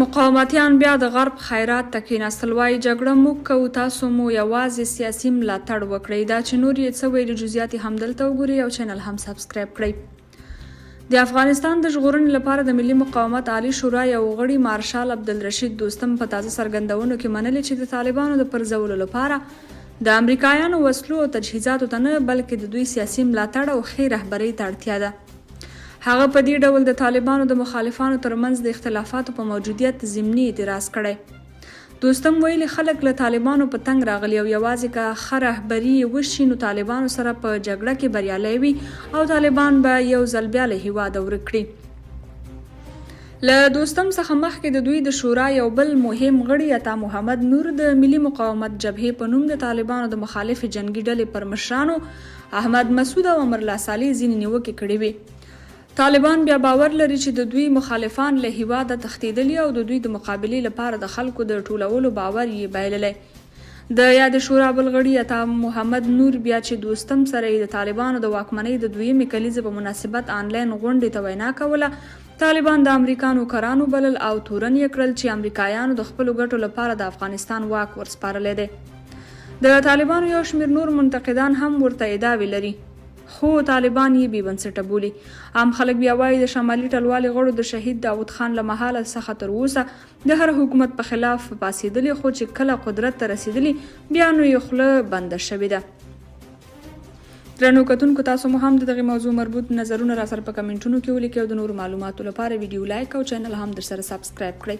مقاومتیان بیا د غرب خیرات ته کیناستل، وایي جګړه موږ کوو، تاسو مو یوازې سیاسي ملاتړ وکړئ. دا چې نور یې څه ویلي، جزیات یې همدلته وګورئ او چینل هم سبسکرایب کړئ. د افغانستان د ژغورنې لپاره د ملي مقاومت عالي شورا یو غړي مارشال عبدالرشید دوستم په تازه څرګندونو کې منلې چې د طالبانو د پرځولو لپاره د امریکایانو وسلو او تجهیزاتو ته نه، بلکې د دوی سیاسي ملاتړ او ښې رهبرۍ ته اړتیا ده. هغه په دې ډول د طالبانو د مخالفانو تر منځ د اختلافاتو په موجودیت ضمني اعتراض کړی. دوستم ویلي، خلک له طالبانو په تنګ راغلي او یوازې که ښه رهبري یې وشي نو طالبانو سره په جګړه کې بریالی وي او طالبان به یو ځل بیا له هیواده ورک کړي. له دوستم څخه مخکې د دوی د شورا یو بل مهم غړي عطا محمد نور د ملي مقاومت جبهې په نوم د طالبانو د مخالفې جنګي ډلې پر مشرانو احمد مسعود او امرالله صالح ځینې نیوکې کړې وې. طالبان بیا باور لري چې د دوی مخالفان له هیواده تښتېدلي او د دوی د مقابلې لپاره د خلکو د ټولولو باور یې بایللی. د یادې شورا بل غړي عطا محمد نور بیا چې دوستم سره یې د طالبانو د واکمنۍ د دویمې کلیزې په مناسبت انلاین غونډې ته وینا کوله، طالبان د امریکا نوکران وبلل او تورن یې کړل چې امریکایانو د خپلو ګټو لپاره د افغانستان واک ورسپارلی دی. د طالبانو یو شمېر نور منتقدان هم ورته ادعاوې لري، خو طالبان یې بې بنسټه بولي. عام خلک بیا وايي، د شمالي ټلوالې غړو د شهید داوود خان له مهاله څخه تر اوسه د هر حکومت په خلاف پاڅېدلي، خو چې کله قدرت ته رسېدلي بیا نو یې خوله بنده شوې ده. درنو کتونکو تاسو مو هم د دغې موضوع مربوط نظرونه را سره په کمنټونو کې ولیکئ او د نورو معلوماتو لپاره ویډیو لایک او چینل هم درسره سبسکرایب کړئ.